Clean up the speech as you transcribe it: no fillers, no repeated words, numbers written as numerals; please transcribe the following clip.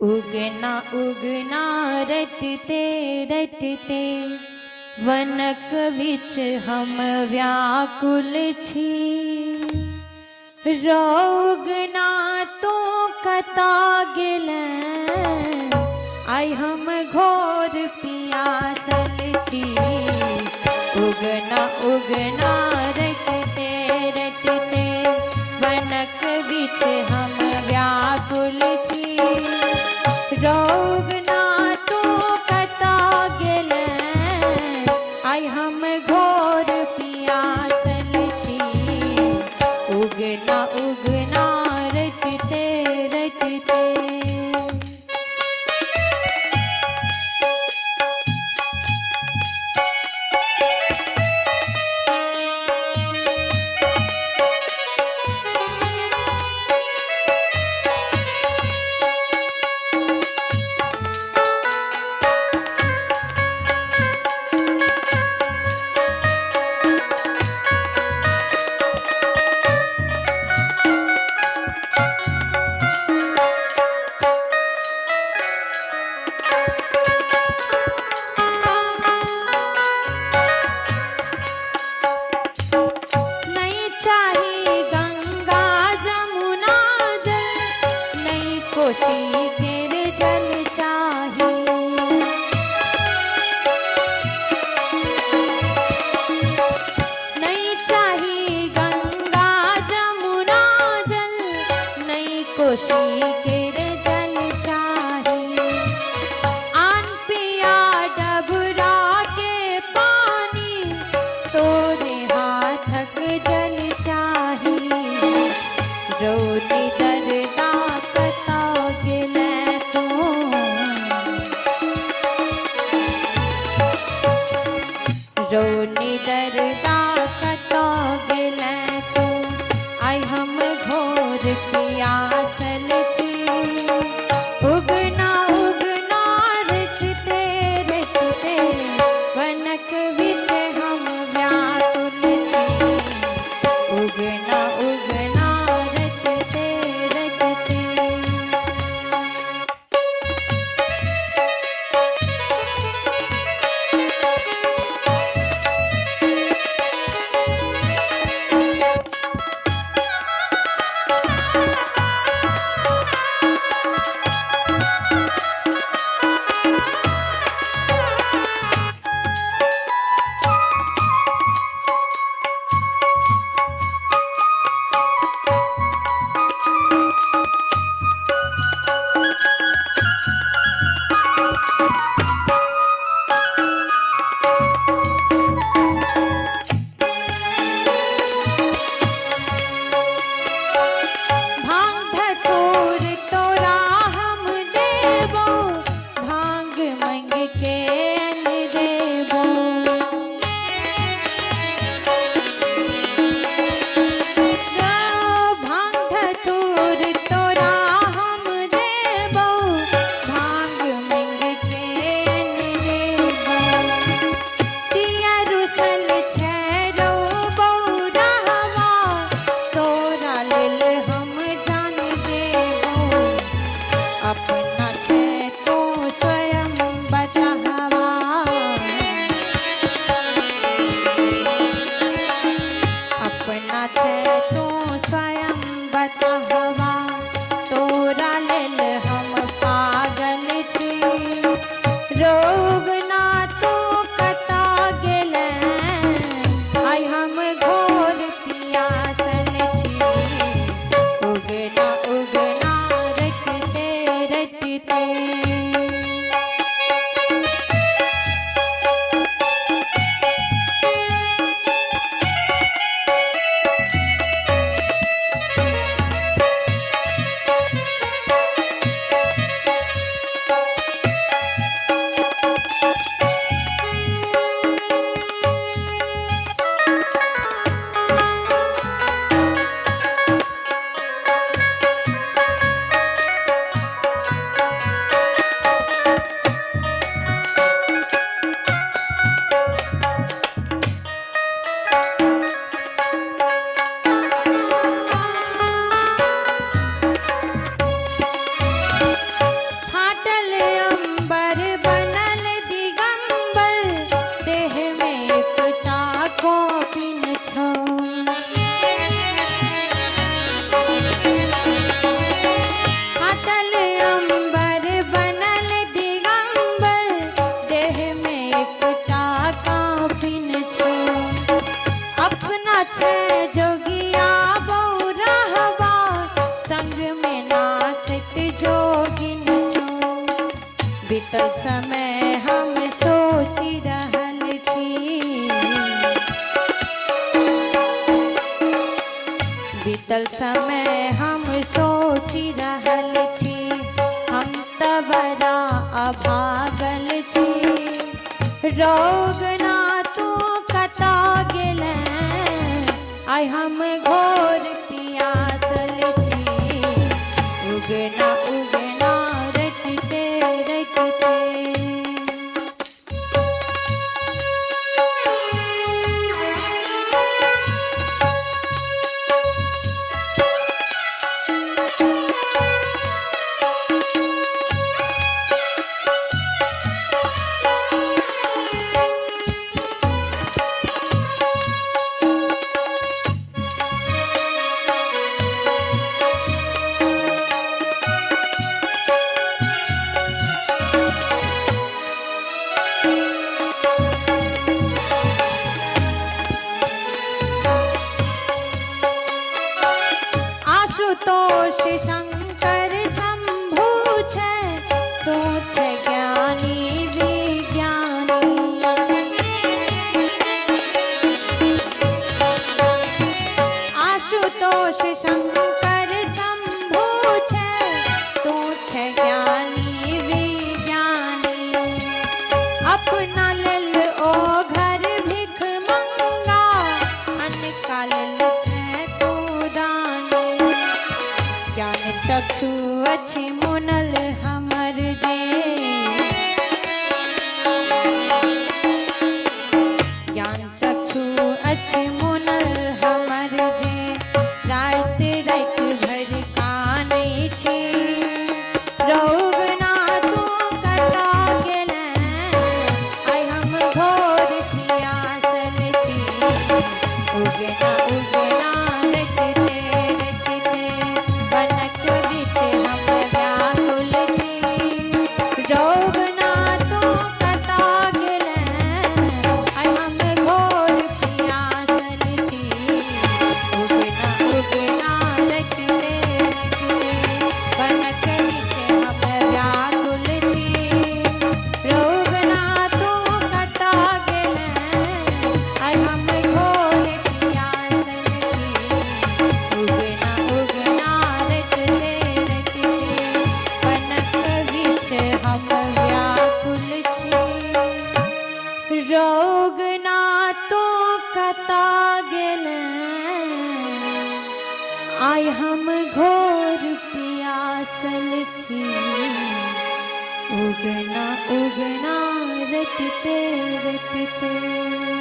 उगना उगना रटते रटते वनक विच हम व्याकुल छी। रोगना तो कता गेल आइ हम घोर पियासल छी। उगना उगना रटते रटते वनक विच हम व्याकुल छी। रोगना तो कता गेल आइ हम घोर पियासल छी। उगना उगना रटते रटते। नहीं चाही गंगा जमुना जल, नहीं कोसी केर जल चाही। नहीं चाही गंगा जमुना जल, नहीं कोसी केर जल चाही। आन पिया डबरा के पानी, तोरे हाथक जल चाही। रोटी दरदा कता गेलै तू, रोनी दरदा कता गेलै तू, आइ हम घोर पियासल छी। उगना उगना रटते रटते वनक विच हम व्याकुल छी। उगना उगना रटते रटते। भांग धतूर तोरा हम देबो, भांग मंग के अन देबो। भांग धतूर तोरा हम देबो, भांग मंग के अन देबो। पिया रुसल छै रौ बौरहवा, तोरा लेल हम जान देबो। अपना छै तो स्वयं बताहवा, अपना छै तो स्वयं बताहवा, तोरा लेल हम पागल छी। रोगना तो कता गेलै आइ हम घोर पियासल छी। उगना उगना रटते रटते। बीतल समय हम सोचि रहल छी। बीतल समय हम सोचि रहल छी, हम तऽ बड़ा अभागल छी। रोगना तू कतऽ गेलै, आइ हम घोर पियासल छी। उगना उगना रटिते रटिते। आशुतोष शंकर शंभु छै, तू छै ज्ञानी विज्ञानी। आशुतोष शंकर शंभु छै, तू छै ज्ञानी विज्ञानी। अपना लेल ओ घर भिख मंगा, अनका लेल छै तू दानी। ज्ञान चक्षु अछि मुनल हमर जे, ज्ञान चक्षु अछि मुनल हमर जे, राति राति भरि कानै छी। रोगना तू कतऽ गेलै, आइ हम घोर पियासल छी। उगना उगना रटिते रटिते, वनक बिच हम व्याकुल छी। रोगना तू कतऽ गेलै, आइ हम घोर पियासल छी। उगना उगना रटिते रटिते, वनक बिच हम व्याकुल छी। रोगना तू कतऽ गेलै, आइ हम घोर पियासल छी। उगना उगना रटिते रटिते, वनक बिच हम व्याकुल छी। रोगना तू कतऽ गेलै, आइ हम घोर पियासल छी। उगना उगना रटिते रटिते।